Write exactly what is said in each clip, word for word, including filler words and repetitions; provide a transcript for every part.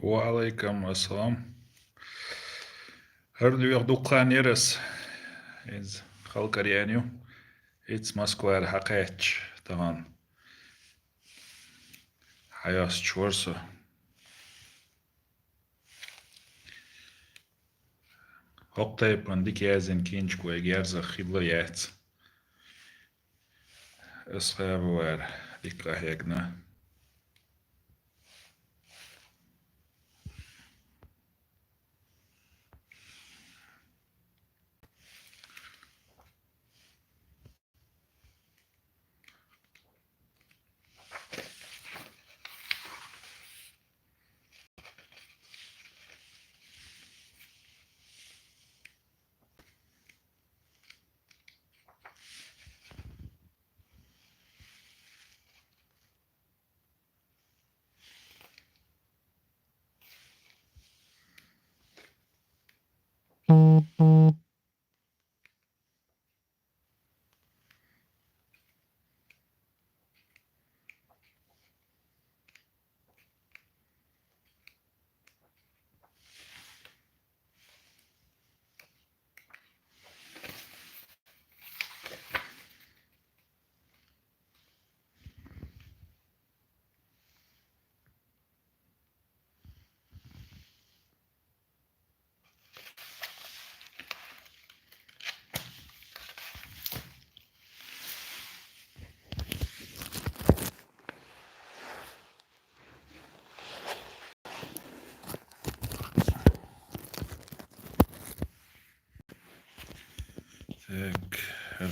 وعليكم السلام. ХӀара дегӀ дукха нерас из халкъ аряьнна ю. Ицца Москвара хьакхаьчча тахан хьайоссача вара со. ХӀокху тайпана дика яздина кинчик вайга ярзах хилла яц. Ас хаьа вара дика къахьегна.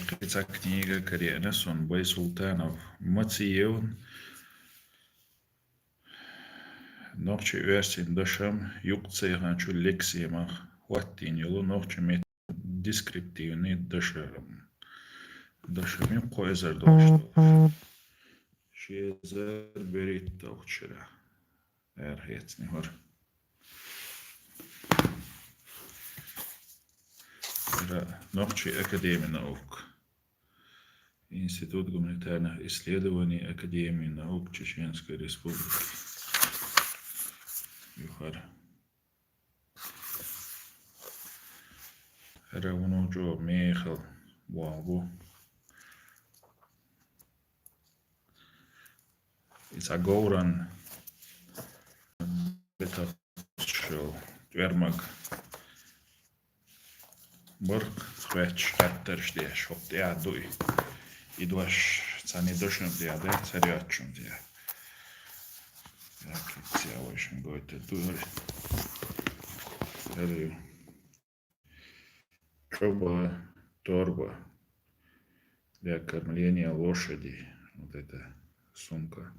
кхин цхьа книга караеана сона, Байсултанов Мациевн «Нохчийн-оьрсийн дошам юкъ цайханчу лексемах» хӀоттийна йолу нохчийн мет-, дескриптивни дошам. Дошам ю кхо эзар долуш долуш. Ши эзар берхӀитталгӀачу шарахь. Ара хецни хӀора. Ара Нохчийн академи наук. Институт гуманитарных исследований Академии наук Чеченской Республики. Юхара. Ара вуно чӀо мехал вон бу. Иза говран бетахчул тӀоьрмаг барх хветташ хаттарш деш, хӀокху тӀехь ду и. И дош цхьана дошам тӀехь дац, царьоцчун тӀехь. Як ца вайшин гойтур ду. Ари. Чоба, торба для кормления лошади. Вот эта сумка.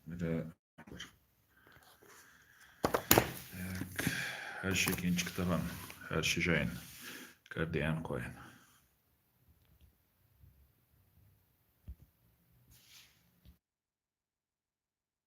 Это так. Хьаьрши кинчик тахана, хьаьрши жайн. Кардиан кхойн.